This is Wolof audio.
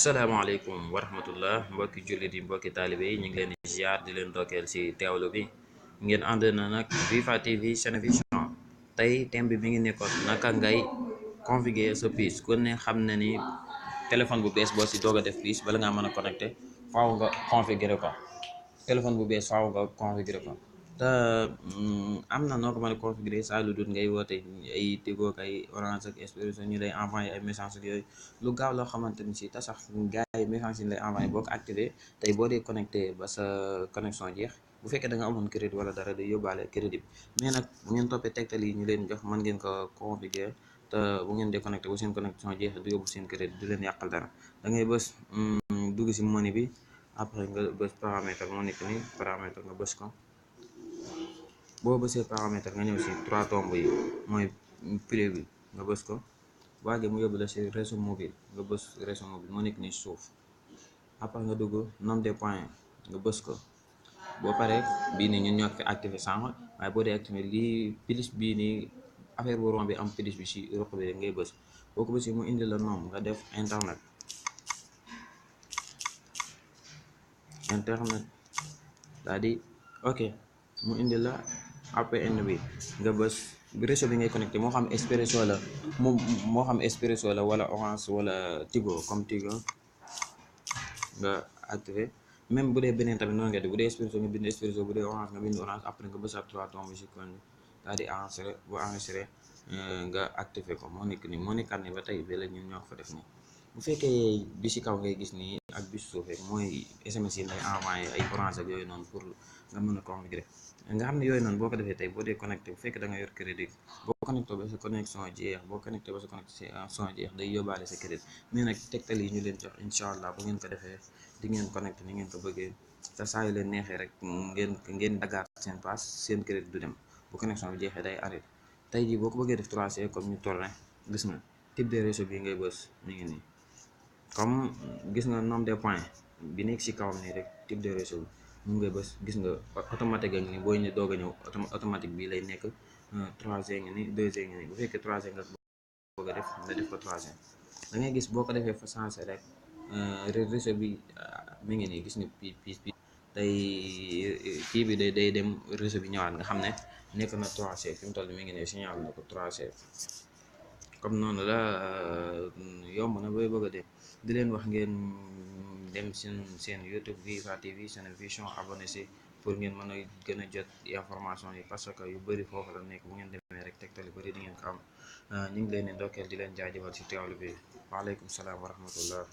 salaamaaleykum wa rahmatullah mbokki jullit yi mbokki taalibe yi ñu ngi leen di ziar di leen dokkeel ci teewlu bi ngeen ànd na nag Viva TV Senevision. Tey thème bi mi ngi nekkoon naka ngay configurer sa puce. Ku ne xam na ni téléphone bu bees boo ci doog a def puce bala ngaa mën a connecté faaw nga configurer ko. Téléphone bu bees faaw nga configurer ko te am na noo ko mën a configurer saa lu dul ngay woote ay Tigo ak ay Orange ak Expresso ñu lay envoyé ay message ak yooyu lu gaaw loo xamante ni si te sax gars yi message yi lay envoyé boo ko activé tey boo dee connecté ba sa connexion jeex bu fekkee da nga amoon crédit wala dara day yóbbaale crédit bi mais nag bu ngeen toppee tegtal yi ñu leen jox mën ngeen ko configurer te bu ngeen dee connecté bu seen connexion jeex du yóbbu seen crédit du leen yàqal dara da ngay bës dugg si money bi. Après nga bës paramètre moo nekk ni paramètre nga bës ko boo bësee paramètre nga ñëw si trois tombes yi mooy prix bi nga bës ko bu àggee mu yóbbu la si réseau mobile nga bës réseau mobile moo nekk ni suuf. Après nga dugg nombre de points nga bës ko boo paree bii nii ñun ñoo ko fi activé sànq waaye boo dee activé lii plus bii nii affaire bu rond bi am plus bi si ruq bi rek ngay bës boo ko bësee mu indi la nombre nga def internet daal di ok mu indi la APN bi nga bës bi réseau bi ngay connecté moo xam Expresso la moo xam Expresso la wala Orange wala Tigo comme Tigo nga activé même bu dee beneen tamit noonu nga def bu dee Expresso nga bind Expresso bu dee Orange nga bind Orange après nga bësaat trois tombes si kon daal di enregistré bu enregistré nga activé ko moo nekk nii moo nekkaat ni ba tey bi la ñun ñoo ko fa def nii. Bu fekkee bi si kaw ngay gis nii ak bi si suuf rek mooy SMS yi lay envoyé ay Orange ak yooyu noonu pour nga mën a configurer nga xam ne yooyu noonu boo ko defee tey boo dee connecté bu fekkee da nga yor crédit boo connecté ba sa connexion jeex boo connecté ba sa connexion jeex day yóbbaale sa crédit mais nag tegtal yi ñu leen jox incha allah bu ngeen ko defee di ngeen connecté ni ngeen ko bëggee te saa yu leen neexee rek ngeen daggaat seen pass seen crédit du dem bu connexion bi jeexee day arrêté. Tey jii boo ko bëggee def 3C comme ñu toll gis nga type de réseau bi ngay bës mi ngi nii. Comme gis nga nombre de points bi nekk ci kawam nii rek type de réseau bi mu ngay bës gis nga automatique ak ni booy ñu doog a ñëw automatique bi lay nekk 3G ngi ni 2G ngi ni bu fekkee 3G nga bëgg a def nga def ko 3G da ngay gis boo ko defee fa sensé rek réseau bi mi ngi nii gis nga pi day kii bi day dem réseau bi ñëwaat nga xam ne nekk na 3C fi mu toll mi ngi ne signal na ko 3C comme noonu la yomb na booy bëgg a def di leen wax ngeen dem seen YouTube Viva TV Senevision abonné si pour ngeen mën a gën a jot information yi parce que yu bëri foofu la nekk bu ngeen demee rek tegtal yu bëri di ngeen ko am ñu ngi leen di ndokkeel di leen jaajëfal si teewlu bi waaleykum salaam wa rahmatullah